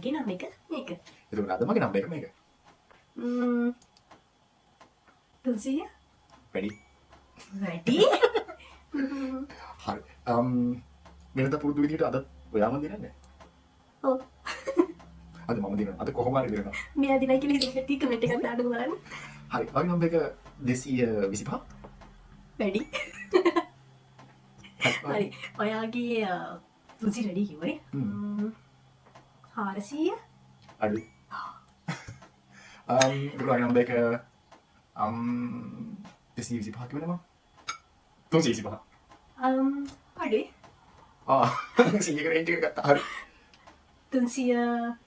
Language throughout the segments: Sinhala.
මගේ නම්බර් එක මේක. එතකොට අද මගේ නම්බර් එක මේක. 300. වැඩි. වැඩි. හරි. වෙනද පුරුදු විදිහට අද ඔයාම දිනන්නේ? ඔව්. අද මම දිනනවා. අද කොහොම හරි දිනනවා. මෙයා දිනයි කියලා හිතන කට්ටිය කමෙන්ට් එකක් දාන්නකෝ බලන්න. හරි. ඔයාගේ නම්බර් එක 225. වැඩි. හරි. ඔයාගේ 300 වැඩි කිව්වනේ. 400. අඩුයි. එතකොට ඔයාගේ නම්බර් එක 225 කිව්වනේ මම. 325. අඩුයි. ආ 100 රේන්ජ් එක ගත්තා. හරි. 350.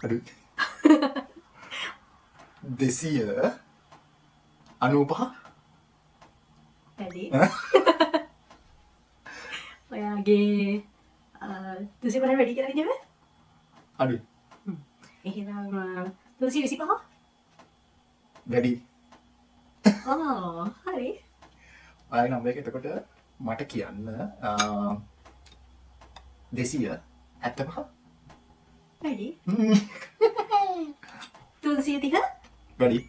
අඩුයි. 295. වැඩි. ඔයාගේ 350 වැඩි කියලා කිව්වේ? අඩුයි. එහෙනම් 325. වැඩි. ආ හරි. ඔයාගේ නම්බර් එක එතකොට මට කියන්න 275. වැඩි. 330. වැඩි.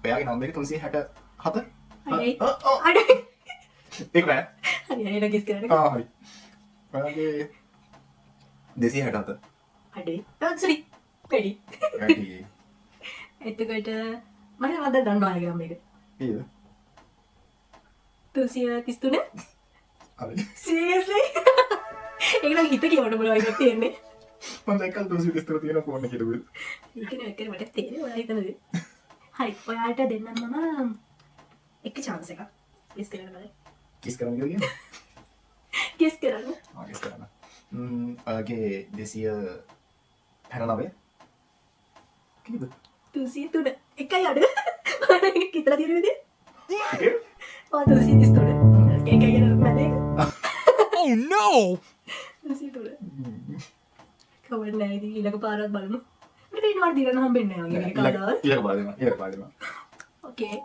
ඔයාගේ නම්බර් එක 367. අඩුයි. අඩුයි. ඒක නෑ. හරි හරි ගෙස් කරන්න. ආ හරි. ඔයාගේ 267. අඩුයි. සෝරි. වැඩි. වැඩි. එතකොට මම මම දැන් දන්නවා ඔයාගේ නම්බර් එක. කීයද? 333. හරි. සීරියස්ලි? ඒක නම් හිත කියවන්න පුළුවන් එකක් තියෙන්නේ. මම දැක්කා 333 තියෙන ෆෝන් එකේ තිබුණේ. ඒක නෑ ඇත්තට මට තේරෙන්නේ ඔයා හිතන දේ. හරි. ඔයාට දෙන්නම් මම එක චාන්ස් එකක්. ගෙස් කරන්න බලන්න. කිස් කරන්න කියලා කියන්නේ? ගෙස් කරන්න. ආ ගෙස් කරන්න. ඔයාගේ 269. කීයද? 303. එකයි අඩු. ඔයාලා ඒක හිතලා තියෙන විදිය. එකේ? ඔයා 333. එකයි කියන මැද එක. Oh no! 303. කවන්න නෑ ඉතින් ඊළඟ පාරත් බලමු. මට පේනවා දිනන්න හම්බෙන්නේ නෑ වගේ මේ කවදාවත්. ඊළඟ පාර දෙනවා. ඊළඟ පාර දෙනවා. ඕකේ.